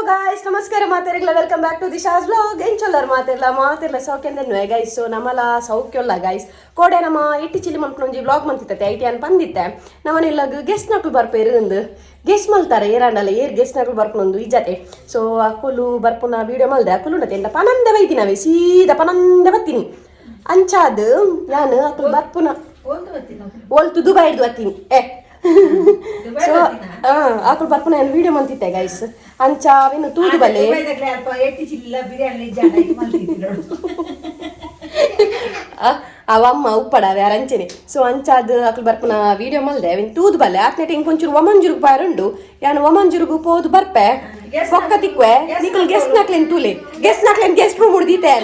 Guys, ನಮಸ್ಕಾರ ಮಾತೆರೆಗ್ಲ. Welcome back to Disha's vlog. ಎಂಚೊಲ್ಲರ್ ಮಾತೆರ್ಲ? ಮಾತೆರ್ಲ ಸೌಖ್ಯಂದೆನ್ವೆ ಗೈಸ್. ಸೊ ನಮಲ ಸೌಖ್ಯೊಲ್ಲ ಗೈಸ್. ಕೋಡೆ ನಮ್ಮ ಇಟ್ಟಿ ಚಿಲ್ಲಿ ಮನ್ಪುನೊಂಜಿ ವ್ಲಾಗ್ ಮಂತಿತ್ತೆ. IT ಅನ್ ಪಂದಿತ್ತೆ, ನಮ್ಮನೆಲ್ಲಾಗ ಗೆಸ್ಟ್ ನಕ್ಲು ಬರ್ಪೇರು ಅಂದು. ಗೆಸ್ಟ್ ಮಲ್ತಾರೆ ಏರಾಂಡಲ್ಲ, ಏರ್ ಗೆಸ್ಟ್ ನಕ್ಲು ಬರ್ಪುನೊಂದು ಇಜ್ಜತೆ. ಸೊ ಅಕುಲು ಬರ್ಪುನ ವೀಡಿಯೋ ಮಲ್ದೆ. ಅಕುಲು ಉಂಡತೆ ಎಂತ ಪನಂದೆ ಬೈದಿನವೆ, ಸೀದಾ ಪನಂದೆ ಬತ್ತೀನಿ. ಅಂಚಾದ್ ಯಾನ್ ಅಕುಲು ಬರ್ಪುನ ಓಲ್ತು ದುಬೈಡ್ದು ಬತ್ತೀನಿ. ಏ, ಸೊ ಆಕುಲು ಬರ್ಪುನ ಏನು ವೀಡಿಯೋ ಮಂತಿತ್ತೆ ಗೈಸ್. ಅಂಚ ಅವಿನ ತೂದು ಬಲ್ಲೆ. ಬಿರಿಯಾನಿ. ಅವ ಅಮ್ಮ ಉಪ್ಪಡ ಅಂಚೆನೆ. ಸೊ ಅಂಚಾದ್ ಅಕುಲು ಬರ್ಪುನ ವೀಡಿಯೋ ಮಲ್ದೆ. ಅವಿನ ತೂದು ಬಲ್ಲೆ. ಆತ್ನೆಟ್ ಇಂಕ್ ಒಂಚೂರು ಒಮಂಜುರುಗು ಪಾರುಂಡು. ಯಾನ್ ಒಮಂಜುರುಗು ಪೋದು ಬರ್ಪೆ, ಬೊಕ್ಕ ತಿಕ್ವೆ. ನಿಕುಲ್ ಗೆಸ್ಟ್ ನಕ್ಲೆನ್ ತೂಲೆ. ಗೆಸ್ಟ್ ನಕ್ಲೆನ್ ಗೆಸ್ಟ್ ರೂಮ್ ಉಡ್ದಿತ್ತೆ.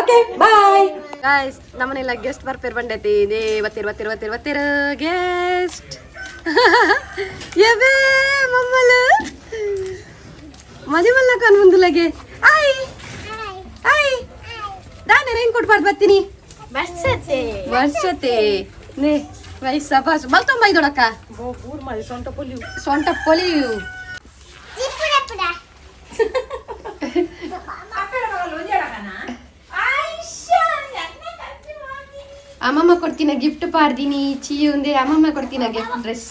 Okay, bye guys. ನಮ್ಮನೆಲ್ಲ ಗೆಸ್ಟ್ ಬರ್ಪೇರ್ ಬಂಡೈತಿ. They ಬತ್ತೀರ್ ಬತ್ತೀರ್ ಬತ್ತೀರ್ ಬತ್ತೀರ್ ಗೆಸ್ಟ್. ಎಬೇ ಮಮ್ಮಲು ಮದಿ ಮಲ್ಲ ಕಾನ್ ಮುಂದುಲಗೆ. ಆಯ್ ಆಯ್, ದಾನೆ ರೈನ್ ಕೋಟ್ ಪಾಡ್ ಬರ್ತೀನಿ. ವರ್ಷತೆ. ವರ್ಷತೆ ನೇ ವೈ ಸಬಾಸ್ ಬಲ್ತೊಂಬ ಇದೊಡಕ್ಕ. ಸೊಂಟ ಪೊಲಿಯು. ಸೊಂಟ ಪೊಲಿಯು. ಅಮ್ಮಮ್ಮ ಕೊಡ್ತೀನ ಗಿಫ್ಟ್ ಪಾಡ್ದೀನಿ ಚಿ. ಒಂದೇ ಅಮ್ಮಮ್ಮ ಕೊಡ್ತೀನ ಗಿಫ್ಟ್ ಡ್ರೆಸ್.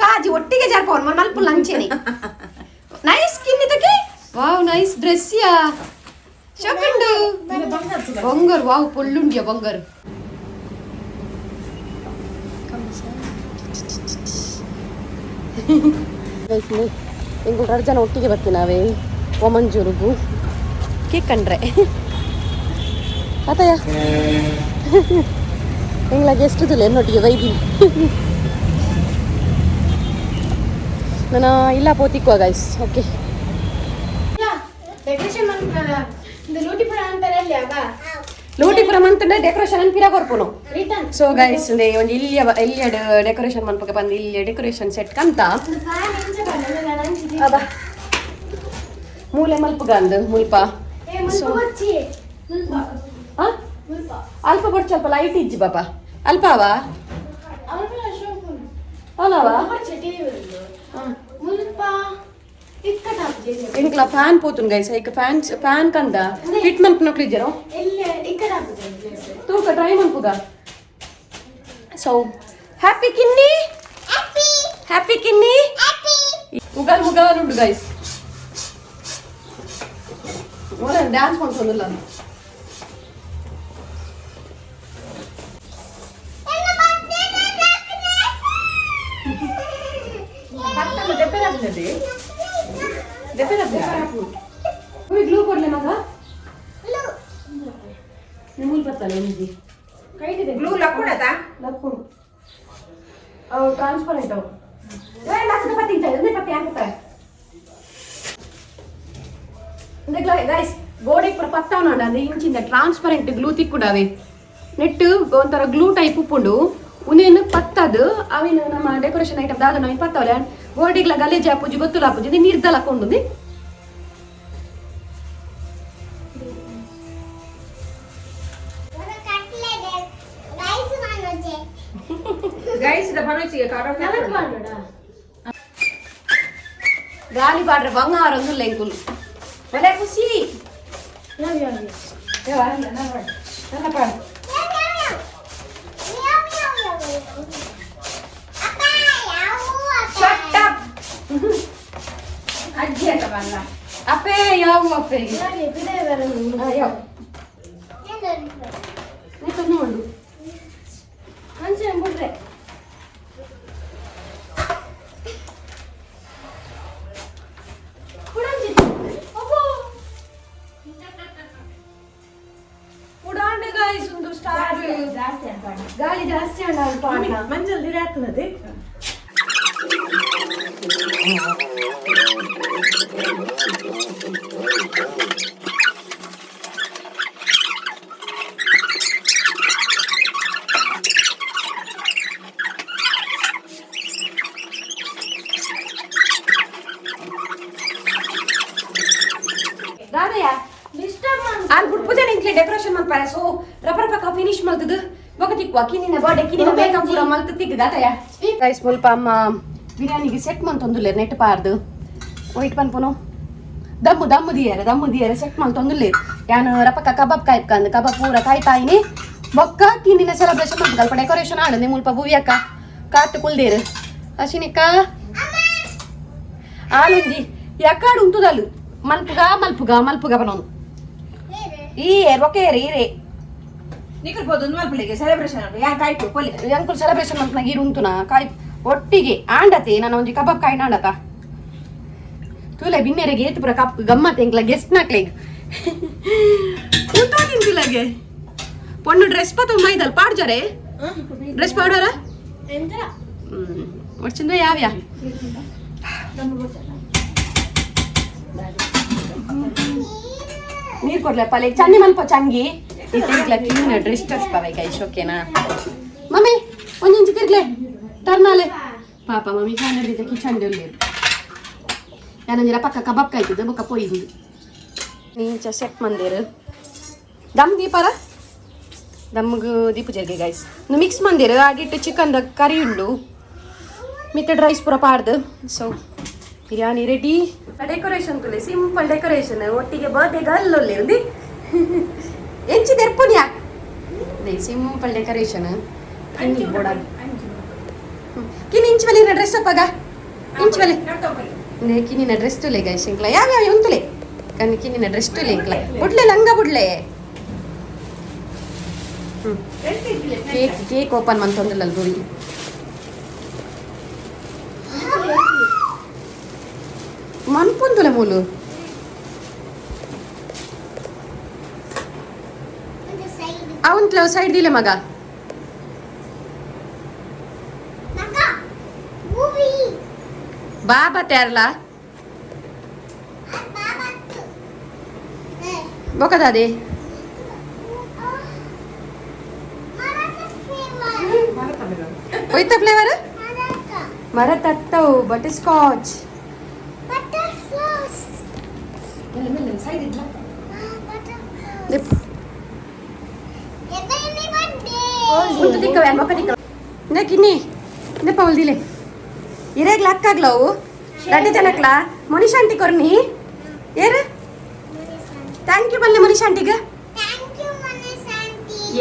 ಕಾಜಿ ಒಟ್ಟಿಗೆ ಜಾರ್ಕೋನ್ ಮಲ್ಪ ಲಂಚೇನೆ. ನೈಸ್ ಸ್ಕಿನ್ ಇದಕ್ಕೆ. ವಾವ್, ನೈಸ್ ಡ್ರೆಸ್ ಯಾ. ಶೋಕಂಡು ಬಂಗಾರ. ವಾವ್, ಪೊಳ್ಳುಂಡಿಯ ಬಂಗಾರ. ಎಂಗುಲ್ ಎರಡು ಜನ ಒಟ್ಟಿಗೆ ಬರ್ತೀವಿ ನಾವೇ ಒಮಂಜೂರುಗು. ಕೇಕ್ ಕಂಡ್ರೆ ಆತಯ್ಯ ಎಂಗ್ಲಾಗ ಎಷ್ಟು ಎನ್ನೊಟ್ಟಿಗೆ ಬೈದೀನಿ ನಾನು. ಇಲ್ಲ ಪೋತಿಕ್ಕುವ ಗೈಸ್. ಓಕೆ. ಡೆಕೋರೇಷನ್ ಲೂಟಿಪುರ ಅಂತಾರೆ ಅಲ್ಲಿ ಅವ. ಲೂಟಿಪುರ ಮಂತಂಡ ಡೆಕೋರೇಷನ್ ಅನ್ ಪಿರ ಕೊರ್ಪುನು. ರಿಟರ್ನ್. ಸೊ ಗೈಸ್, ಒಂಜಿ ಇಲ್ಲಿಯ ಇಲ್ಲಿಯಡ್ ಡೆಕೋರೇಷನ್ ಮನ್ಪಕ ಬಂದು ಇಲ್ಲಿ ಡೆಕೋರೇಷನ್ ಸೆಟ್ ಕಂತ. ಫ್ಯಾನ್ ಇಂಚ ಬಂದ ನಾನು. ಅಬ ಮೂಲೆ ಮಲ್ಪುಗ ಅಂದು ಮುಲ್ಪ. ಏ, ಮುಲ್ಪ ಬಚ್ಚಿ ಮುಲ್ಪ. ಆ? ಮುಲ್ಪ. ಅಲ್ಪ ಬೊಡ್ಚ, ಅಲ್ಪ ಲೈಟ್ ಇಜ್ಜಿ ಪಾಪ. ಅಲ್ಪ ಅವ. ಅವಳ ಶೋಕು. ಅಲ್ಲವ. ಬಚ್ಚಿ ಟಿವಿ ಮುಲ್ಪ ಇಕ್ಕಟ. ಎಂಕ್ಲ ಫ್ಯಾನ್ ಪೋತುನ್ ಗೈಸ್. ಐಕ್ ಫ್ಯಾನ್ ಫ್ಯಾನ್ ಕಂದ ಫಿಟ್ ಮನ್ಪುನಕ್ಲು ಇಜ್ಜರೋ. ಎಲ್ಲಿ ಇಕ್ಕಟ ಹಾಕುದು? ತೂಕ, ಟ್ರೈ ಮನ್ಪುಗ. ಸೊ ಹ್ಯಾಪಿ ಕಿನ್ನಿ, ಹ್ಯಾಪಿ ಕಿನ್ನಿ. ಉಗಲ್ ಮುಗಲ್ ಉಂಡು ಗೈಸ್. ಡ್ಯಾನ್ಸ್ ಮಾಡ್ಕೊಂಡಿಲ್ಲ. ಗ್ಲೂ ಕೊಡ್ಲೆ ಮಗ. ಮೂಲ್ ಬತ್ತಲ್ಲ ಒಂಜಿ. ಗ್ಲೂ ಲಕ್ಕುಡತಾ? ಲಕ್ಕುಡು. ಅವು ಟ್ರಾನ್ಸ್ಪರೆಂಟ್ ಅವು. ಏ, ಲಕ್ಕದ ಪತ್ತಿ ಇಂಚ ಒಂದೇ ಪತ್ತಿ ಹಾಕುತ್ತಾರೆ ಗೈಸ್. ಗೋಡೆ ಪೂರ ಪತ್ತಾವನಾಂಡ ಅಂದ್ರೆ ಇಂಚಿಂದ ಟ್ರಾನ್ಸ್ಪರೆಂಟ್ ಗ್ಲೂ ತಿಕ್ಕುಡಾವೆ. ನೆಟ್ ಒಂಥರ ಗ್ಲೂ ಟೈಪ್ ಉಪ್ಪುಂಡು. ಉನೇನು ಪತ್ತದು ಅವಿನ ನಮ್ಮ ಡೆಕೋರೇಷನ್ ಐಟಮ್ ದಾದ ನಾವಿನ ಪತ್ತವಲೆ. ಗೋಡೆಗ್ಲ ಗಲೇಜ್ ಆಪುಜಿ, ಗೊತ್ತುಲ ಆಪುಜಿ. ಇದು ನೀರ್ದಲ ಹಾಕೊಂಡು. Guys the ಪನೋಚಿಗೆ ಕಾಡೋ. ಮಾಡೋಣ. ಗಾಲಿ ಪಾಡ್ರೆ ಬಂಗಾರ ಒಂದು ಎಂಕುಲು ಒಲೆ ಖುಷಿ. ಯಾವ ಯಾವ? ನನ್ನ ಪಾಡು. Shut up. ಅಜ್ಜಿ ಅಂತ ಬಲ್ಲ. ಅಪ್ಪೇ, ಯಾವ ಅಪ್ಪೆ? ಯಾರಿಗೆ ಪಿಡೆ ಬರೋದು? ಯಾವ ನೀ ನೋಡು. ಅಂಚೆ ಬಿಡ್ರೆ. ಅಬ್ಬೋ. ಉಡಾಂಡ ಗಾಯ್ಸ್, ಒಂದು ಸ್ಟಾರ್. ಜಾಸ್ತಿ ಅಂತ. ಗಾಳಿ ಜಾಸ್ತಿ ಅಂಡ ಅಲ್ಪ ಅಣ್ಣ. ಮಂಜಲ್ ದಿರ ಆಗ್ತದೆ. ದಾದಯ್ಯ. ಡಿಸ್ಟರ್ಬ್. ಆನ್ ಪುಟ್ಪುಜನ ಇಂಕ್ಲೆ ಡೆಕೋರೇಷನ್ ಮಲ್ಪಾರೆ. ಸೊ ರಪ ರಪಕ ಫಿನಿಶ್ ಮಲ್ತದು ಬೊಕ ತಿಕ್ವಾ. ಕಿನ್ನಿನ ಬರ್ಡೇ, ಕಿನ್ನಿನ ಮೇಕಪ್ ಪೂರ ಮಲ್ತು ತಿಕ್ ದಾದಯ್ಯ. ಗೈಸ್, ಮುಲ್ಪ ಅಮ್ಮ ಬಿರಿಯಾನಿಗೆ ಸೆಟ್ ಮಂತೊಂದುಲ್ಲೆರ್ ನೆಟ್ ಪಾರ್ದು. ವೈಟ್ ಪನ್ಪುನು ದಮ್ಮು ದಮ್ಮು ದಿಯರೆ ದಮ್ಮು ದಿಯರೆ ಸೆಟ್ ಮಲ್ತೊಂದುಲ್ಲೇರು ಯಾನ್ ರಪಕ್ಕ ಕಬಾಬ್ ಕಾಯ್ಪಂದು ಕಬಾಬ್ ಪೂರ ಕಾಯ್ತಾಯಿನಿ ಬೊಕ್ಕ ಕಿನ್ನಿನ ಸೆಲೆಬ್ರೇಷನ್ ಮಲ್ಪು ಅಲ್ಪ ಡೆಕೋರೇಷನ್ ಆಂಡ್ ಮುಲ್ಪ ಬೂವಿಯಕ್ಕ ಕಾಟ್ ಕುಲ್ದೇರು ಅಶಿನಿಕ್ಕ ಆಲುಂಜಿ ಎಕ್ಕಾಡು ಉಂತುದಲ್ಲು ಮಲ್ಪುಗ ಮಲ್ಪುಗ ಮಲ್ಪುಗ ಬನೋನು ಈ ಬೊಕ್ಕ ಏರು ಈರೆ ನಿಕಲ್ ಪೋದು ಒಂದು ಮಲ್ಪುಳಿಗೆ ಸೆಲೆಬ್ರೇಷನ್ ಯಾ ಕಾಯ್ತು ಪೊಲಿ. ಅಂಕುಲ್ ಸೆಲೆಬ್ರೇಷನ್ ಮಲ್ಪನಾಗ ಈರು ಉಂತುನ ಕಾಯ್ ಒಟ್ಟಿಗೆ ಆಂಡತೆ ನಾನು ಒಂಜಿ ಕಬಾಬ್ ಕಾಯಿ ಆಂಡತ ತೂಲೆ ಬಿನ್ನೆರೆಗೆ ಏತು ಪೂರ ಕಪ್ ಗಮ್ಮತ್ ಎಂಕ್ಲ ಗೆಸ್ಟ್ ನಾಕ್ಲೆಗ್ ಊಟ ತಿಂತಿಲ್ಲಗೆ ಪೊಣ್ಣು ಡ್ರೆಸ್ ಪತ್ತು ಮೈದಲ್ ಪಾಡ್ಜರೆ ಡ್ರೆಸ್ ಪಾಡೋರ. ಎಂತ? ಹ್ಮ್ ಒಡ್ಚಿಂದ ಯಾವ್ಯಾ ನೀರು ಕೊಡ್ಲಪ್ಪ ಲೈಕ್ ಚನ್ನಿ ಮಲ್ಪ ಚಂಗಿ ತಿರ್ಗ್ಲ ಕಿನ್ನ ಡ್ರೆಸ್ ಟಚ್ ಪವೈ ಗೈಸ್, ಓಕೆನಾ? ಮಮ್ಮಿ ಒಂದಿಂಚು ತಿರ್ಗ್ಲೆ ಟರ್ನಾಲೆ ಪಾಪ ಮಮ್ಮಿ ಫ್ಯಾನ್ ಹಿಡಿದ ಕಿಚನ್ ಉಳ್ಳೇರು ಯಾನಂದಿರ ಪಕ್ಕ ಕಬಾಬ್ ಕಾಯ್ತದೆ ಬೊಕ್ಕ ಪೊಯ್ದು ನೀಂಚ ಸೆಟ್ ಮಂದಿರು ದಮ್ ದೀಪಾರ ದಮ್ಗೆ ದೀಪು ಜರ್ಗೆ ಗೈಸ್ ಮಿಕ್ಸ್ ಮಂದಿರು ಆಗಿಟ್ಟು ಚಿಕನ್ ಕರಿ ಉಂಡು ಮಿತ್ತಡ್ ರೈಸ್ ಪೂರ ಪಾಡ್ದು. So biryani ready. ಡೆಕೋರೇಷನ್ ತುಲೆ ಸಿಂಪಲ್ ಡೆಕೋರೇಷನ್ ಒಟ್ಟಿಗೆ ಬರ್ಡೇ ಗರ್ಲ್ ಒಲ್ಲೆ ಎಂಚಿ ದೆರ್ಪುನ್ಯಾ ಸಿಂಪಲ್ ಡೆಕೋರೇಷನ್ ಕಿನ್ ಇಂಚ್ ಬಲಿ ಡ್ರೆಸ್ ಅಪ್ಪಾಗ ಇಂಚ್ ಬಲಿ ನೇ ಕಿನ್ನಿನ ಡ್ರೆಸ್ ತುಲೆ ಗೈಸ್ ಇಂಕ್ಲ ಯಾವ ಯಾವ ಉಂತುಲೆ ಕಣ್ಣು ಕಿನ್ನಿನ ಡ್ರೆಸ್ ತುಲೆ ಇಂಕ್ಲ ಬುಡ್ಲೆ ಲಂಗ ಬುಡ್ಲೆ. ಕೇಕ್ ಕೇಕ್ ಓಪನ್ ಮಂತೊಂದುಲ್ಲ ಗುರಿ ಮನ್ಪುಂದುಲೆ ಮೂಲು. ಒಂದು ಸೈಡ್. ಅವಂತ್ಲ ಸೈಡ್ ದಿಲೆ ಮಗ. ಮಗ ಮೂವಿ. ಬಾಬಾ ತಯಾರ್ಲಾ. ಬಾಬತ್ತು. ಬೊಕದಾದೆ. ಒಯ್ತ ಫ್ಲೇವರ್ ಮರತತ್ತವು ಬಟರ್ ಸ್ಕಾಚ್. ಮೆಲ್ಲ ಮೆಲ್ಲ ಸೈಡ್ ಇಡ್ಲ. ಒಂದು ದಿಕ್ಕವೆ ಮೊಕ್ಕ ದಿಕ್ಕ ಕಿನ್ನಿ ನೆಪ್ಪ ಹೊಲ್ದಿಲೆ ಇರೇಗ್ಲ ಅಕ್ಕಾಗ್ಲವು ರಡ್ಡು ಜನಕ್ಲ ಮನೀಶ್ ಆಂಟಿ ಕೊರ್ನಿ ಏರು thank you ಬಲ್ಲೆ ಮನೀಶ್ ಆಂಟಿಗ.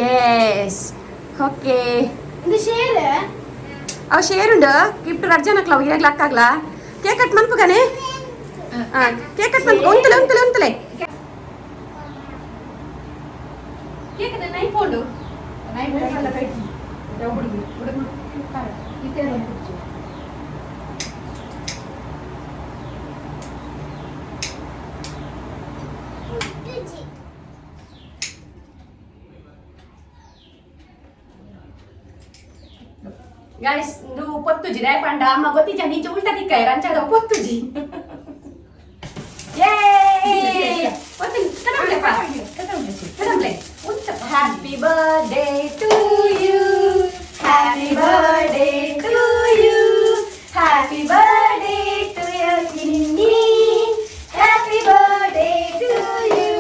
Yes, okay. Share. ಅವು ಶೇರ್ ಉಂಡು ಗಿಫ್ಟ್ ರಡ್ಡು ಜನಕ್ಲ ಅವು ಇರೇಗ್ಲ ಅಕ್ಕಾಗ್ಲ ಕೇಕ್ ಕಟ್ ಮನ್ಪುಗನೆ. ಹಾ ಕೇಕ್ ಕಟ್ ಮನ್ಪು. ಉಂತಲೆ ಉಂತಲೆ ಉಂತಲೆ ಕೇಕ್ ನೈಫ್ ಉಂಡು. ಗಾಯ್ಸ್ ಇದು ಪೊತ್ತುಜಿ ದಾಯಪಂಡ ಅಮ್ಮ ಗೊತ್ತಿಜ ನಿಂಚೆ ಉಲ್ಟಾ ತಿಕ್ಕ ರಂಚಾದ ಪೊತ್ತುಜಿ. Happy birthday to you, happy birthday to you, happy birthday to you Kinni, happy birthday to you.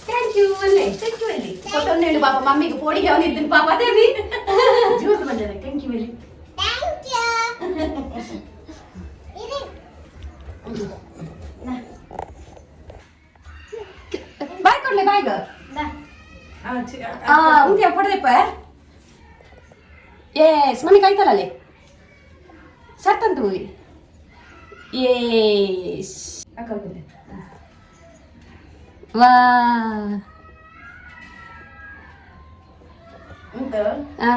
Thank you ಅಲ್ಲೇ thank you ಅಲ್ಲಿ photo ಹೇಳು ಪಾಪ ಮಮ್ಮಿಗೆ ಪೋಡಿಗೆ ಅವನಿದ್ದೀನಿ ಪಾಪ ಅದೇ. ಜ್ಯೂಸ್ ಬಂದಿದೆ thank you ಹೇಳಿ. Thank you. ಬಾಯ್ ಕೊಡ್ಲೆ ಬಾಯ್ಗ. ಉಂಟಿಯ ಪಡೆದಪ್ಪ. ಎಸ್ ಮಮ್ಮಿ ಕಾಯ್ತಲ್ಲ ಅಲ್ಲಿ ಸತ್ತಂತು. ಎಸ್ ವಾ. ಆ.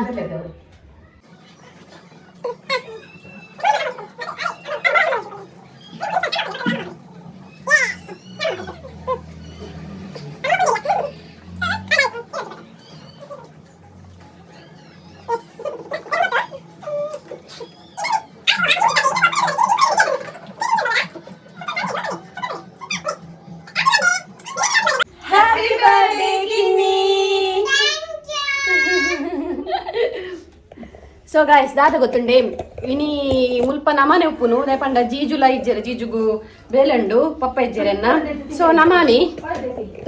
Happy birthday Kinni. So guys ದಾದ ಗೊತ್ತುಂಡೆ ಇನಿ ಮುಲ್ಪ ನಮನೆ ಉಪ್ಪುನು ದಾಯಪಂಡ ಜೀಜುಲ ಇಜ್ಜೆರೆ ಜೀಜುಗು ಬೇಲಂಡು ಪಪ್ಪ ಇಜ್ಜೆರೆನ್ನ ಸೊ ನಮಾನಿ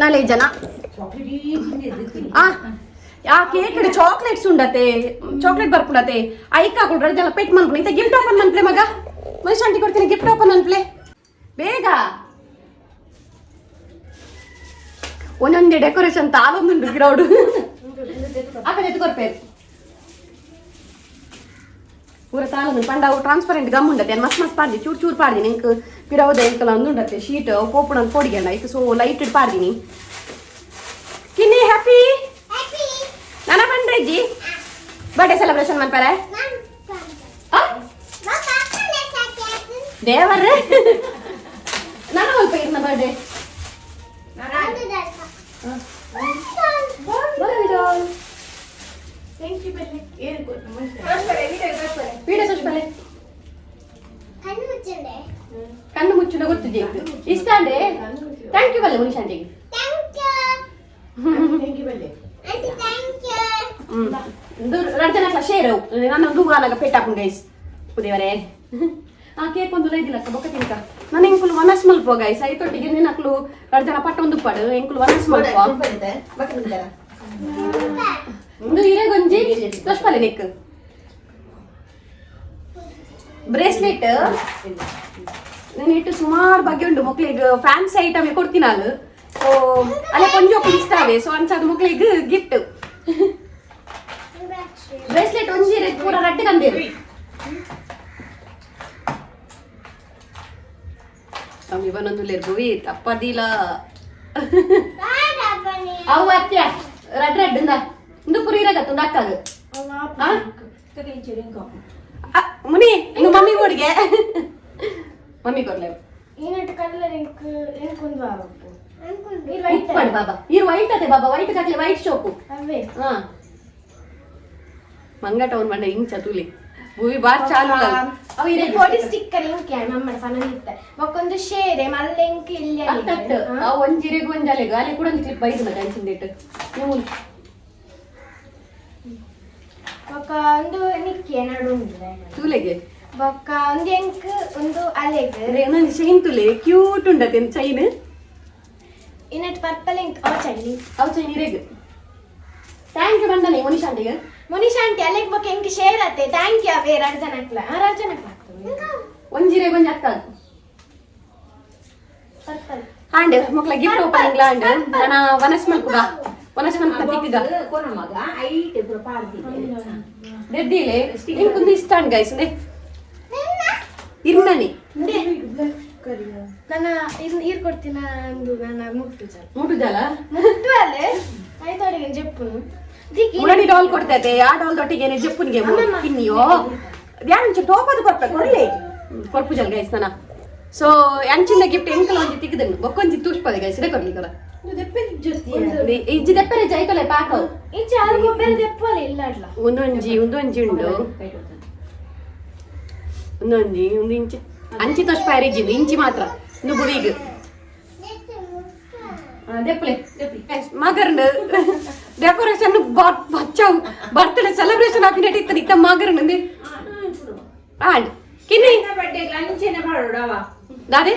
ನಾಲ್ಕೈದು ಜನ ಆ ಆ ಕೇಕ್ ಚಾಕ್ಲೇಟ್ಸ್ ಉಂಡತೆ ಚಾಕ್ಲೇಟ್ ಬರ್ಪುಂಡತೆ ಐಕ್ ಹಾಕೊಂಡು ಜನ ಪೆಟ್ ಮನ್ಪುಣ ಇಂತ ಗಿಫ್ಟ್ ಓಪನ್ ಮನ್ಪ್ಲೆ ಮಗ. ಮನುಷ್ಯ ಆಂಟಿ ಕೊಡ್ತೀನಿ ಗಿಫ್ಟ್ ಓಪನ್ ಅನ್ಪ್ಲೆ ಬೇಗ. ಒಂದೊಂದೇ ಡೆಕೋರೇಷನ್ ತಾಲೊಂದುಂಡು ಗ್ರೌಡ್ ಆಕಡೆ ಎತ್ಕೊರ್ಪೇರು ಪೂರ ತಾಲೊಂದು ಪಂಡ ಅವು ಟ್ರಾನ್ಸ್ಪರೆಂಟ್ ಗಮ್ ಉಂಡತೆ. ಮಸ್ತ್ ಮಸ್ತ್ ಪಾಡ್ದಿ, ಚೂರು ಚೂರು ಪಾಡ್ದಿನಿ. Ink ಪಿರವದ ಇಂಕಲ ಒಂದುಂಡತೆ sheet ಪೋಪುಣ ಪೋಡಿಗೆಂಡ ಇಕ್. ಸೊ ಲೈಟ್ ಪಾಡ್ದಿನಿ. ಕಿನ್ನಿ, ಹ್ಯಾಪಿ? ಹ್ಯಾಪಿ. ನನ್ನ ಪಂಡ್ರೆಜ್ಜಿ ಬರ್ಡೇ ಸೆಲೆಬ್ರೇಷನ್ ಮನ್ಪರೆ. ನಾನು ದೇವರ ನಾನು ಸ್ವಲ್ಪ ಇರ್ನ ಬರ್ಡೇ. ವೀಡಿಯೋ ಸೋಷ್ಪಲೆ. ಕಣ್ಣು ಮುಚ್ಚಂಡೆ. ಕಣ್ಣು ಮುಚ್ಚುನ ಗೊತ್ತಿದೆ. ಇಷ್ಟ ಅಂಡೆ thank you ಬಲ್ಲೆ ಮುನಿಶ್ ಆಂಟಿಗೆ. Thank you aunty, thank you. ಹ್ಮ್, ಎರಡು ಜನ ಶೇರ್. ನಾನು ಒಂದು ಆನಾಗ ಪೆಟ್ ಹಾಕೊಂಡು ಗೈಸ್. ದೇವರೇ, ಆ ಕೇಕ್ ಒಂದು ಇದಿಲ್ಲ ಬೊಕ್ಕ ತಿನ್ಕ. ನಾನು ಎಂಕುಲು ವನಸ್ ಮಲ್ಪ ಗೈಸ್. ಐತೊಟ್ಟಿಗೆ ನಿನ್ನಕ್ಲು ಎರಡು ಜನ ಪಟ್ಟ ಒಂದು ಪಡು ಎಂಕುಲು ವನಸ್ ಮಲ್ಪ. ಒಂದು ಹಿರೇಗೊಂಜಿ ತೋಷ್ಪಲೆ ನೆಕ್ ಬ್ರೇಸ್ಲೆಟ್. ನಾನು ಇಟ್ಟು ಸುಮಾರು ಬಗ್ಗೆ ಉಂಟು. ಮಕ್ಳಿಗೆ ಫ್ಯಾನ್ಸಿ ಐಟಮ್ ಕೊಡ್ತೀನಿ ನಾನು. ಸೊ ಅಲ್ಲೇ ಕೊಂಚ ಇಷ್ಟ ಅವೆ. ಸೊ ಅಂಚಾದ ಮಕ್ಳಿಗೆ ಗಿಫ್ಟ್ ಬ್ರೇಸ್ಲೆಟ್ ಒಂಜಿ ರೆಡ್ ಪೂರ ರಡ್ಡ್ ಕಂದೇರು. ಇವನೊಂದು ಭುವಿ ತಪ್ಪದಿಲ್ಲ. ಅವು ಅತ್ಯ ರಡ್ ರಡ್ ಇಂದ ಇಂದು ಪೂರ ಇರಗತ್ತು ಒಂದು ಅಕ್ಕಾಗ. ಆ? ಆ, ಮುನಿ ಇನ್ನು ಮಮ್ಮಿ ಕೊಡಿಗೆ, ಮಮ್ಮಿ ಕೊಡ್ಲೆ. ఈనట్టు కలర్ ఇంక ఇంకొందు ఆవప్పు. ಉಪ್ಪಡು ಬಾಬಾ ಇರು. ವೈಟ್ ಅದೇ ಬಾಬಾ, ವೈಟ್ ಕಟ್ಲೆ, ವೈಟ್ ಶೋಕು. అవే. ಹಾ, ಮಂಗಟ ಅವ್ನು ಬಂಡ ಇಂಚ ತೂಲಿ ಭೂವಿ ಬಾರ್ ಚಾಲು ಅವು ಇರೇ. పొడి స్టిక్కర్ ఇంకే మమ్మల్ని పనులు ఒక్కొంದು షేరే మళ్ళీ ఇంక ఇల్లు. ಅತ್ತಟ್ಟು ಅವು ಒಂಜಿರೆಗ್ ಒಂಜಾಲೆಗ್ ಅಲ್ಲಿ ಕೂಡ ಒಂದು ಕ್ಲಿಪ್ ಬೈದು ಮತ್ತೆ ಅಂಚಿಂದಿಟ್ಟು ನೀವು. ఒక ಒಂದು ನಿಕ್ಕಿ ನಡು ಉಂಡು. ತೂಲೆಗೆ. ಬೊಕ್ಕ ಒಂದು ಎಂಕ್ ಒಂದು ಅಲೆಗ್. ಇನ್ನೊಂದು ಚೈನ್ ತುಲೆ, ಕ್ಯೂಟ್ ಉಂಡತೆ ಚೈನ್. ಇನ್ನಟ್ ಪರ್ಪಲ್ ಇಂಕ್ ಅವ ಚಲ್ಲಿ. ಅವು ಚೈನ್ ಇರೆಗ್. Thank you ಬಂದನೆ ಮನೀಶ್ ಆಂಟಿಗೆ. ಮುನಿಶ್ ಆಂಟಿ ಅಲೆಗ್ ಬೊಕ್ಕ ಎಂಕ್ ಶೇರ್ ಅತ್ತೆ. Thank you ಅವೇ ಎರಡು ಜನಕ್ಲ ಎರಡು ಜನಕ್ಲ. ಒಂಜಿರೆಗ್ ಒಂಜಿ ಅಕ್ಕ. ಪರ್ಪಲ್. ಆಂಡ್ ಮಕ್ಕಳ ಗಿಫ್ಟ್ ಓಪನಿಂಗ್ ಆಂಡ್ ನನ್ನ ವನಸ್ ಮಲ್ಪುಗ, ವನಸ್ ಮಲ್ಪುಗ ತಿಕ್ಕಿಗ. ಮಗ ಐಟ್ ಪೂರ ಪಾಡ್ದಿ. ದೆದ್ದಿಲೆ ಇಂಕೊಂದು ಇಷ್ಟ ಅಂಡ್ ಗೈಸ್ ನೆ ಇರ್ನನಿ. ನನ್ನ ಇರ್ ಕೊಡ್ತೀನ ಅಂದು ನನ್ನ ಮುಟ್ಟು ಜಲ. ಮುಟ್ಟುಜಲ. ಮುಟ್ಟು ಅಲ್ಲೇ ಆಯ್ತು ಜಪ್ಪುನು ದಿಕ್ಕಿ. ಮುಳನಿ ಡಾಲ್ ಕೊಡ್ತೈತೆ. ಆ ಡಾಲ್ ದೊಟ್ಟಿಗೆ ಜಪ್ಪುನ್ಗೆ ತಿನ್ನಿಯೋ ಧ್ಯಾನ ಟೋಪದು ಕೊರ್ಪೆ ಕೊಡ್ಲಿ ಕೊರ್ಪು ಜಲ್ ಗೈಸ್ ನನ್ನ. ಸೊ ಅಂಚಿನ ಗಿಫ್ಟ್ ಎಂಕಲ ಒಂಜಿ ತಿಕ್ಕದನ್ನು ಬೊಕ್ಕೊಂಜಿ ತೂಷ್ಪದೆ ಗೈಸ್. ಇದೆ ಕೊರ್ಲಿ ಕೊರ ಇಜ್ಜಿ ದೆಪ್ಪರೆ ಜೈತಲೆ ಪಾಕ. ಇಂಚೆ ಅದು ಗೊಬ್ಬರ ದೆಪ್ಪಲೆ ಇಲ್ಲ ಅಡ್ಲ. ಒಂದೊಂಜಿ ಒಂದೊಂಜಿ ಉಂಡು, ಒಂದೊಂಜಿ ಒಂದು ಇಂಚಿ ಅಂಚಿ ತೋಷ್ಪಾಯರ್ ಇಜ್ಜಿ ಇಂಚಿ ಮಾತ್ರ. ಒಂದು ಬುವಿಗ್ ದೆಪ್ಪಲೆ ಮಗರ್ನ ಡೆಕೋರೇಷನ್ ಬಚ್ಚಾವು. ಬರ್ತ್ಡೇ ಸೆಲೆಬ್ರೇಷನ್ ಹಾಕಿ ಇತ್ತ ಇತ್ತ ಮಗರ್ನ ಆಂಡ್ ಕಿನ್ನಿ. ಬರ್ಡೇ ಲಂಚೇನೆ ಪಾಡೋಡವ. ದಾದೆ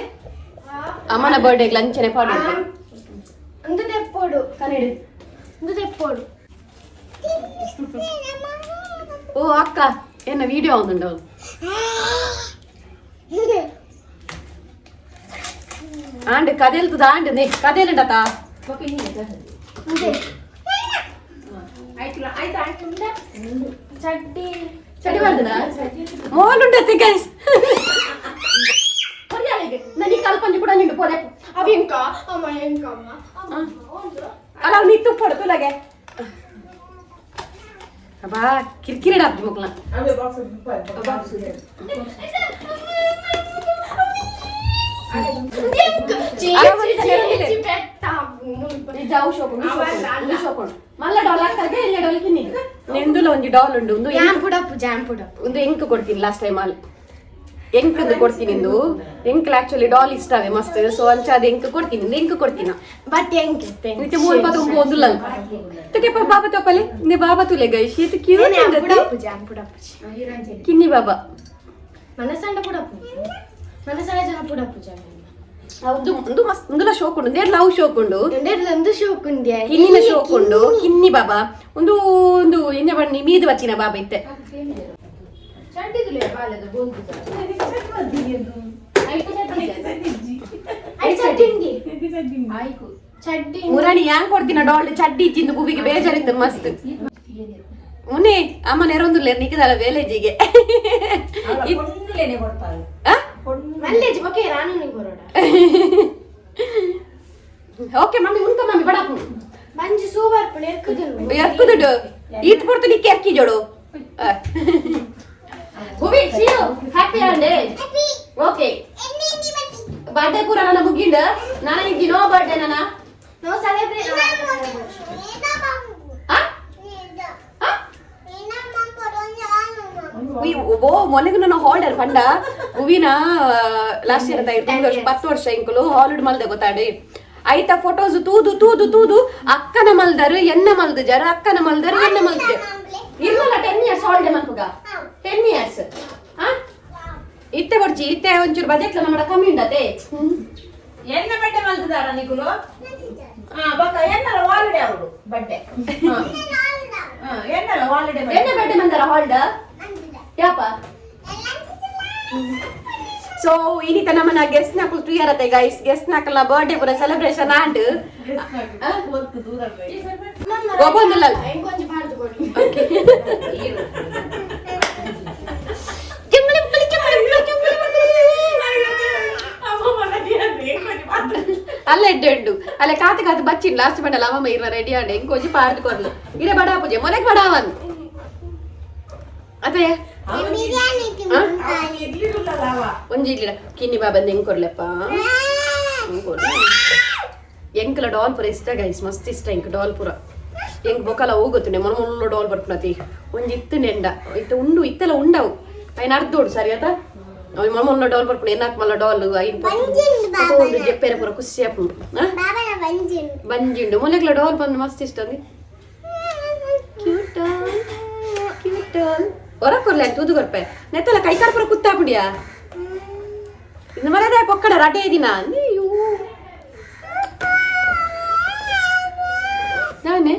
ಅಮ್ಮನ ಬರ್ಡೇ ಲಂಚನೆ ಪಾಡು. ಒಂದು ದೆಪ್ಪೋಡು. ಕನ್ನಡ. ಒಂದು ದೆಪ್ಪೋಡು. ಓ ಅಕ್ಕ ಎನ್ನ ವಿಡಿಯೋ ಒಂದುಂಡು. ಆಂಡ್ ಕದೆಲ್ತದ ಆಂಡ್ ನೆ ಕದೆಲುಂಡತ. ಅಂದೆ. ಆಯ್ತು ಆಯ್ತು ಆಯ್ತು ಉಂಡ. ಚಡ್ಡಿ. ಚಡಿ ಬರ್ದನ ಮೋಲುಂಡತ್ತೆ ಗೈಸ್. ನನಿ ಕಲ್ಪಂಜಿ ಕೂಡ ನಿಂಡು ಪೋದೆ. ಅవి ಎಂಕ ಅಮ್ಮ ಎಂಕ ಅಮ್ಮ ಅಮ್ಮ. ಅಲ್ಲ ನೀ ತುಪ್ಪಡು ತುಲಗೆ ಅಬ್ಬಾ ಕಿರ್ಕಿರಿ ಡಾಕ್ಟಿ ಮಕ್ಕಳ. ಜಾವು ಶೋಕು ಶೋಕೊಂಡು ಮಲ್ಲ ಡಾಲ್ ಹಾಕಾಗೆ ಇಲ್ಲ ಡಾಲ್ ಕಿನ್ನಿ ನೆಂದುಲ ಒಂಜಿ ಡಾಲ್ ಉಂಡು ಒಂದು. ಜಾಮ್ ಪುಡಪ್ಪು ಜಾಮ್ ಪುಡಪ್ಪು. ಒಂದು ಎಂಕ್ ಕೊಡ್ತೀನಿ. ಲಾಸ್ಟ್ ಟೈಮ್ ಅಲ್ಲಿ ಎಂಕಂದು ಕೊಡ್ತೀನಿ. ಇಂದು ಎಂಕ್ಲ ಆಕ್ಚುಲಿ ಡಾಲ್ ಇಷ್ಟವೇ ಮಸ್ತ್. ಸೊ ಅಂಚ ಅದು ಎಂಕ್ ಕೊಡ್ತೀನಿ, ಇಂದು ಎಂಕ್ ಕೊಡ್ತೀನಿ. ಬಟ್ ಎಂಕ್. ನಿತ್ಯ ಮೂರು ಪದ ಒಂದುಲ್ಲ ತುಕೆ ಬಾಬಾ ತೋಪಲೆ ನೆ ಬಾಬಾ ತುಲೆ ಗೈಸ್. ಇದು ಕ್ಯೂಟ್. ಪುಡಪ್ಪು ಜಾಮ್ ಪುಡಪ್ಪು. ಕಿನ್ನಿ ಬಾಬಾ. ಮನಸಂಡ ಪುಡಪ್ಪು ಮನಸಂಡ ಜನ ಪುಡಪ್ಪು ಜಾಮ್. ಹೌದು, ಒಂದು ಮಸ್ತ್ ಒಂದುಲ ಶೋಕ್ ಉಂಡು. ಒಂದೇಡ್ ಲವ್ ಶೋಕ್ ಉಂಡು. ಒಂದು ಶೋಕ್ ಉಂಡ್ಯಾ. ಕಿನ್ನಿನ ಶೋಕ್ ಉಂಡು. ಕಿನ್ನಿ ಬಾಬಾ ಒಂದು ಒಂದು ಎಂಜ ಬಣ್ಣಿ ಮೀದು ಬಚ್ಚಿನ ಬಾಬಾ ಇತ್ತೆ. ಚಡ್ಡಿದುಲೆ ಬಾಲೆದ ಬೋಲ್ದು. ಮುರಾಣಿ ಯಾಂಗ್ ಕೊಡ್ತೀನ ಡಾಲ್ ಚಡ್ಡಿ ಇಚ್ಚಿಂದು ಬುವಿಗೆ ಬೇಜಾರಿತ್ತು ಮಸ್ತ್. ಮುನೆ ಅಮ್ಮ ನೆರೊಂದುಲ್ಲೆ ನಿಕ್ಕದಲ್ಲ ವೇಲೇಜಿಗೆ. ಪೊಣ್ಣುಲೇನೆ ಕೊಡ್ತಾರೆ. ಮಲ್ಲೇಜ್ ಬೊಕೆ ರಾನು ನಿಂಗೊರೋಡ. ಓಕೆ ಮಮ್ಮಿ, ಉಂಕ ಮಮ್ಮಿ ಬಡಾಪು. ಬಂಜಿ ಸೂವರ್ ಪುಣ ಎರ್ಕುದುಂಡು. ಎರ್ಕುದುಡು ಈತ್ ಪೊರ್ತು ನಿಕ್ಕೆ ಎರ್ಕಿ ಜೋಡು. ಭುವಿ ಸಿಯು ಹ್ಯಾಪಿ ಅಂಡೆ. ಹ್ಯಾಪಿ. ಓಕೆ. ಎನ್ನಿ ಎನ್ನಿ ಬಟ್ಟಿ. ಬರ್ಡೇ ಪೂರ ನನ್ನ ಮುಗಿಂಡ ನಾನು ಇದ್ದಿ ನೋ ಬರ್ಡೇ ನನ್ನ. No celebrate. ನೀದ ಬಂಗು. ಆ? ನೀದ. ಆ? ನೀನ ಮಂಪೊಡೊಂಜ ಆನು ಮಂಪು. ಉಯ್, ಓ ಮೊನ್ನೆಗೂ ನಾನು ಹಾಲ್ಡರ್ ಪಂಡ ಹೂವಿನ ಲಾಸ್ಟ್ ಇಯರ್ ವರ್ಷ 10 ವರ್ಷ ಇಂಕುಲು ಹಾಲಿಡ್ ಮಲ್ದೆ ಗೊತ್ತಾಡಿ ಐತ ಫೋಟೋಸ್ ತೂದು ತೂದು ತೂದು ಅಕ್ಕನ ಮಲ್ದರು ಎನ್ನ ಮಲ್ದು ಜರ ಅಕ್ಕನ ಮಲ್ದರು ಎನ್ನ ಮಲ್ದು ಇರ್ಲಲ್ಲ 10 ಇಯರ್ಸ್ ಹಾಲಿಡೇ ಮಲ್ಪುಗ 10 ಇಯರ್ಸ್ ಹಾ ಇತ್ತೆ ಬಡ್ಚಿ ಇತ್ತೆ ಒಂಚೂರು ಬಜೆಟ್ ನಮ್ಮ ಕಮ್ಮಿ ಉಂಡತೆ. ಎನ್ನ ಬಡ್ಡೆ ಮಲ್ತದಾರ ನಿಕುಲು? ಹಾ ಬೊಕ್ಕ ಎನ್ನಲ ವಾಲಿಡೆ ಅವರು ಬಡ್ಡೆ. ಎನ್ನಲ ವಾಲಿಡೆ. ಎನ್ನ ಬರ್ಡೇ ಮಂದರ ಹಾಲ್ಡ್ ಯಾಪ ಸೊ ಇನ್ನಿತ ನಮ್ಮನ ಗೆಸ್ಟ್ ನಾಕುಲ್ ತುಯ್ಯಾರತೆ ಗೈಸ್. ಗೆಸ್ಟ್ ನಾಕಲ್ನ ಬರ್ಡೇ ಪೂರ ಸೆಲೆಬ್ರೇಷನ್ ಆಂಡ್ ಒಬ್ಬೊಂದುಲ್ಲ. ಎಂಕೊಂಜಿ ಪಾಡ್ದು ಕೊಡು. ಕೆಮ್ಮಲಿ ಮಕ್ಕಳಿ, ಕೆಮ್ಮಲಿ ಮಕ್ಕಳಿ, ಕೆಮ್ಮಲಿ ಮಕ್ಕಳಿ. ಅಲ್ಲ ಎಡ್ಡೆ ಉಂಡು ಅಲ್ಲ ಕಾತು ಕಾತು ಬಚ್ಚಿನ್ ಲಾಸ್ಟ್ ಬಂಡಲ ಅಮ್ಮ ಇರ ರೆಡಿ ಆಂಡ್ ಎಂಕೋಜಿ ಪಾರ್ದು ಕೊರ್ಲು ಇರೆ ಬಡಾ ಪೂಜೆ ಮೊಲೆಗ್ ಬಡಾವನ್ ಅದೇ. ಬಿರಿಯಾನಿ. ಆ? ಒಂಜಿ ಇಡ್ಲಿ ಕಿನ್ನಿ ಬಾಬಂದ್ ಹೆಂಗ್ ಕೊರ್ಲೆಪ್ಪ ಹೆಂಗ್ ಕೊರ್ಲೆ? ಎಂಕಲ ಡಾಲ್ ಪೂರ ಇಷ್ಟ ಗೈಸ್, ಮಸ್ತ್ ಇಷ್ಟ ಎಂಕ್ ಡಾಲ್ ಪೂರ. ಎಂಕ್ ಬೊಕಲ ಹೋಗುತ್ತುಂಡೆ ಮೊನ ಮೊಲ್ಲ ಡಾಲ್ ಬರ್ಪುನತಿ ಒಂಜಿ ಇತ್ತು ನೆಂಡ ಇತ್ತು ಉಂಡು ಇತ್ತೆಲ್ಲ ಉಂಡವು ಐನ್ ಅರ್ಧೋಡು ಸರಿ ಆತ ಅವ್ ಮೊನ ಮೊಲ್ಲ ಡಾಲ್ ಬರ್ಪುಂಡು ಎನ್ನಾಕ್ ಮಲ್ಲ ಡಾಲ್ ಐನ್ ಬಂಜಿಂಡು ಬಾಬನ. ಒಂದು ಜೆಪ್ಪೆರೆ ಪೂರ ಖುಷಿ ಆಪುಂಡು ಆ? ಬಾಬನ ಬಂಜಿಂಡು. ಬಂಜಿಂಡು ಮೊಲೆಗ್ಲ ಡಾಲ್ ಬಂದು ಮಸ್ತ್ ಇಷ್ಟ ಅಂದಿ. Cute doll, cute doll. ಹೊರ ಕೊರ್ಲೆ ತೂದು ಕೊರ್ಪೆ ನೆತ್ತಲ ಕೈಕಾರ್ ಪೂರ ಕುತ್ತಾಪುಂಡಿಯಾ ಇನ್ನು ಮರದ ಪೊಕ್ಕಡ ರಟೆ ದಿನ ಅಯ್ಯೋ ನಾನೇ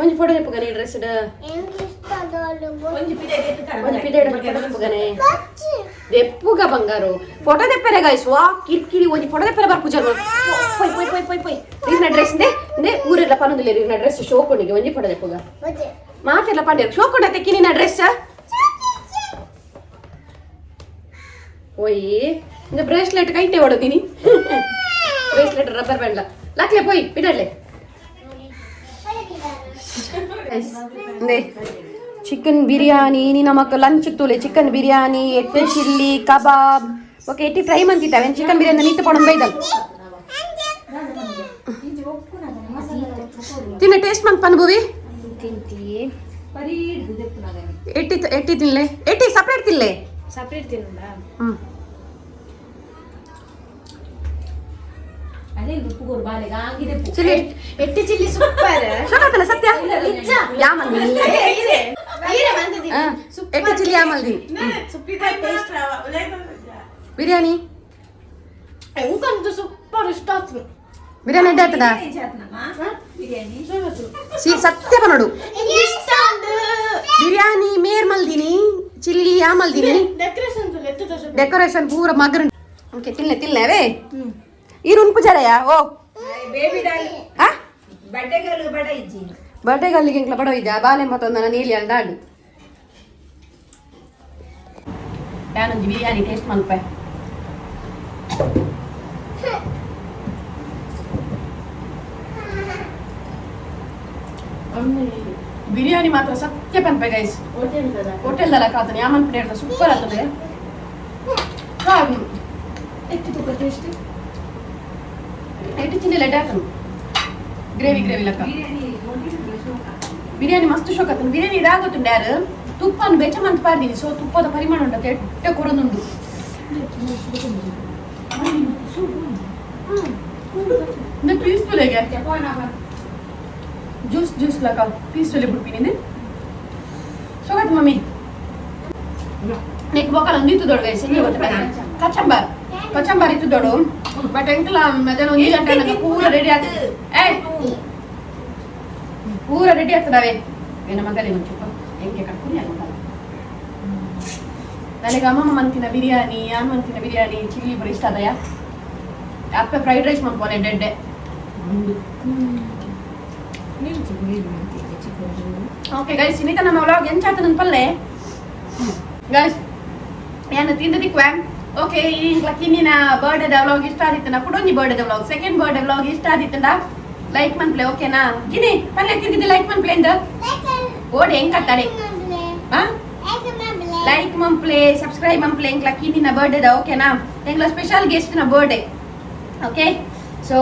ಒಂಜಿ ಫೋಟೋ ತೆಪ್ಪುಗನೆ ಡ್ರೆಸ್ ಎಂಕ್ ಇಷ್ಟ ಡಾಲು. ಒಂಜಿ ಪಿದೆ ಎತ್ತುತ್ತಾರೆ. ಒಂಜಿ ಪಿದೆ ಫೋಟೋ ತೆಪ್ಪುಗನೆ. ಬಚ್ಚಿ. ದೆಪ್ಪುಗ ಬಂಗಾರು ಫೋಟೋ ತೆಪ್ಪರೆ ಗೈಸ್. ವಾ ಕಿರ್ಕಿರಿ ಒಂಜಿ ಫೋಟೋ ತೆಪ್ಪರೆ ಬರ್ ಪೂಜೆ ಪೊಯ್ ಪೊಯ್ ಪೊಯ್ ಪೊಯ್ ಪೊಯ್ ಇರ್ನ ಡ್ರೆಸ್ ದೆ ನೆ ಊರೆಲ್ಲ ಪನೊಂದಿಲ್ಲ ಇರ್ನ ಡ್ರೆಸ್ ಶೋಕೊಂಡಿಗೆ ಒಂಜಿ ಫೋಟೋ ತೆಪ್ಪುಗ. ಬಚ್ಚಿ. ಮಾತೆಲ್ಲ ಪಂಡೇರು ಶೋಕೊಂಡ ತೆಕ್ಕಿ ನಿನ್ನ ಡ್ರೆಸ್ ಓಯ್ ಇಂದ ಬ್ರೇಸ್ಲೆಟ್ ಕೈಟೆ ಹೊಡೋದಿನಿ ಬ್ರೇಸ್ಲೆಟ್ ರಬ್ಬರ್ ಬ್ಯಾಂಡ್ ಲಕ್ಲೆ ಪೋಯ್ ಬಿಡಲೆ. ಚಿಕನ್ ಬಿರಿಯಾನಿ ನೀ ನಮಕ್ ಲಂಚ್ ತೂಲೆ ಚಿಕನ್ ಬಿರಿಯಾನಿ ಎಟ್ಟೆ ಚಿಲ್ಲಿ ಕಬಾಬ್ ಓಕೆ ಎಟ್ಟಿ ಫ್ರೈ ಮಂತಿದ್ದಾವೆ ಚಿಕನ್ ಬಿರಿಯಾನಿ ನೀತು ಪೊಡಂ ಬೈದಲ್ ತಿನ್ನ ಟೇಸ್ಟ್ ಮಂತ್ ಪನ್ಬುವಿ. ತಿಂತಿ. ಬರೀ ಹಿಡ್ದು ದೆಪ್ಪುನಾಗನೆ. ಎಟ್ಟಿ ಎಟ್ಟಿ ತಿನ್ಲೆ ಎಟ್ಟಿ ಸಪ್ರೇಟ್ ತಿನ್ಲೆ. ಸಪ್ರೇಟ್ ತಿನ್ನುಂಡ. ಹ್ಮ್. ಅದೇ ಉಪ್ಪುಗೋರು ಬಾಲೆಗೆ ಆಗಿದೆ. ಚಿಲ್ಲಿ ಎಟ್ಟಿ ಚಿಲ್ಲಿ ಸೂಪರ್. ಶೋಕಾತಲ್ಲ ಸತ್ಯ ಯಾಮಲ್ದಿ. ಈರೆ ಬಂದದಿ. ಎಟ್ಟಿ ಚಿಲ್ಲಿ ಯಾಮಲ್ದಿ ಬಿರಿಯಾನಿ. ಎಂಕಂತು ಸೂಪರ್ ಇಷ್ಟ ಆಯ್ತು. ಬಿರಿಯಾನಿ ಎಡ್ಡೆ ಆಯ್ತದ. ಬಿರಿಯಾನಿ. ಸಿ ಸತ್ಯ ಬನ್ನೋಡು. ಇಷ್ಟ ಆಂಡ್. ಬಿರಿಯಾನಿ ಮೇರ್ ಮಲ್ದಿನಿ ಚಿಲ್ಲಿ ಯಾಮಲ್ದಿನಿ. ಡೆಕೋರೇಷನ್ ಎತ್ತು ದೋಸೆ. ಡೆಕೋರೇಷನ್ ಪೂರ ಮಗರು ಓಕೆ ತಿನ್ಲೆ ತಿನ್ಲೆ ಅವೇ ಈರು ಉನ್ಪು ಜರಯಾ ಓ. Baby doll. ಆ. ಬಡ್ಡೆಗಲ್ಲು ಬಡ ಇಜ್ಜಿ. ಬರ್ಡೇ ಗಲ್ಲಿಗೆ ಇಂಕ್ಲ ಬಡವ ಇದ್ದ ಬಾಲೆ ಮತ್ತೊಂದು ನೀಲಿ ಅಂದಾಡು ಯಾನೊಂಜಿ ಬಿರಿಯಾನಿ ಟೇಸ್ಟ್ ಮನ್ಪೆ. ಬಿರಿಯಾನಿ ಮಾತ್ರ ಸತ್ಯ ಪನ್ಪೆ ಗೈಸ್. ಹೋಟೆಲ್. ಹೋಟೆಲ್ ದಲ್ಲ ಕಾತನೆ ಯಾಮನ್ ಪ್ಲೇಟ್ ಸೂಪರ್ ಆಗ್ತದೆ. ಎತ್ತಿ ತೂಕ ಟೇಸ್ಟ್. ಎಟ್ಟು ಚಿನ್ನ ಲೆಡ್ ಹಾಕನು ಗ್ರೇವಿ ಗ್ರೇವಿ ಲೆಕ್ಕ. ಬಿರಿಯಾನಿ ಹೋಟೆಲ್. ಬಿರಿಯಾನಿ ಮಸ್ತ್ ಶೋಕ್ ಆತನು ಬಿರಿಯಾನಿ ಇದಾಗುತ್ತುಂಡು ಯಾರು ತುಪ್ಪನ್ನು ಬೆಚ್ಚ ಮಂತ್ ಪಾರ್ದೀನಿ ಸೊ ತುಪ್ಪದ ಪರಿಮಾಣ ಉಂಟು ಎಟ್ಟೆ ಕೊರೊಂದುಂಡು ಪೀಸ್ಫುಲ್ ಹೇಗೆ ಜ್ಯೂಸ್ ಜ್ಯೂಸ್ ಲೆಕ್ಕ ಪೀಸ್ಫುಲ್ ಬಿಡ್ತೀನಿ ಸೋಗತ್ ಮಮ್ಮಿ ನೆಕ್ ಬೊಕಲ ಒಂದು ದೊಡ್ಡ ಗೈಸ್ ಹಿಂಗೆ ಗೊತ್ತಾ ಕಚಂಬಾರ್ ಕಚಂಬಾರ್ ಇತ್ತು ದೊಡ್ಡ ಬಟ್ ಎಂಕಲ ಮಧ್ಯಾಹ್ನ 1 ಗಂಟೆ ನನಗೆ ಪೂರ ರೆಡಿ ಆಗ್ತದೆ ಏ ಪೂರ ರೆಡಿ ಆಗ್ತದವೆ ಏನ ಮಗಲಿ ಒಂಚೂಪ ಎಂಕೆ ಕಟ್ಕೊಂಡು. ನನಗೆ ಅಮ್ಮಮ್ಮ ಮಂತಿನ ಬಿರಿಯಾನಿ, ಯಾನ್ ಮಂತಿನ ಬಿರಿಯಾನಿ, ಚಿಲ್ಲಿ ಪೂರ ಇಷ್ಟ ಅದಯ. ಅಪ್ಪೆ ಫ್ರೈಡ್ ರೈಸ್ ಮನ್ಪೋನೆ ಡೆಡ್ಡೆ. ಓಕೆ ಗೈಸ್, ಇನ್ನಿತ ನಮ್ಮ ವ್ಲಾಗ್ ಎಂಚಾತ ನನ್ನ ಪಲ್ಲೆ ಗೈಸ್. ಏನು ತಿಂದ ದಿಕ್ವೆ. ಓಕೆ, ಈ ಕಿನ್ನಿನ ಬರ್ಡೇದ ವ್ಲಾಗ್ ಇಷ್ಟ ಆದಿತ್ತನ, ಕುಡೊಂಜಿ ಬರ್ಡೇದ ವ್ಲಾಗ್, ಸೆಕೆಂಡ್ ಬರ್ಡೇ ವ್ಲಾಗ್ ಇಷ್ಟ ಆದಿತ್ತಂಡ ಲೈಕ್ ಮನ್ಪ್ಲೆ, ಓಕೆನಾ? ಗಿನಿ ಪಲ್ಲೆ ತಿಂದಿದ್ದು ಲೈಕ್ ಮನ್ಪ್ಲೆ ಇಂದ ಓಡಿ ಹೆಂಗ್ ಕಟ್ಟಾಡೆ. ಹಾ, ಲೈಕ್ ಮಂಪ್ಲೆ, ಸಬ್ಸ್ಕ್ರೈಬ್ ಮಂಪ್ಲೆ ಎಂಕ್ಲ ಕಿನ್ನಿನ ಬರ್ಡೇದ, ಓಕೆನಾ? ಎಂಕ್ಲ ಸ್ಪೆಷಲ್ ಗೆಸ್ಟ್ನ ಬರ್ಡೇ. ಓಕೆ, ಸೊ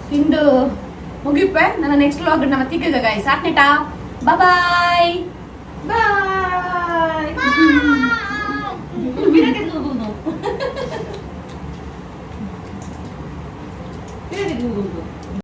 ತಿಂದು ಮುಗಿಪೆ. ನನ್ನ ನೆಕ್ಸ್ಟ್ ವ್ಲಾಗ್ ನಮ್ಮ ತಿಗ್ಗ ಗೈಸ್. ಆಟ್ನೆಟಾ, ಬಾಯ್. ಬಾಯ್.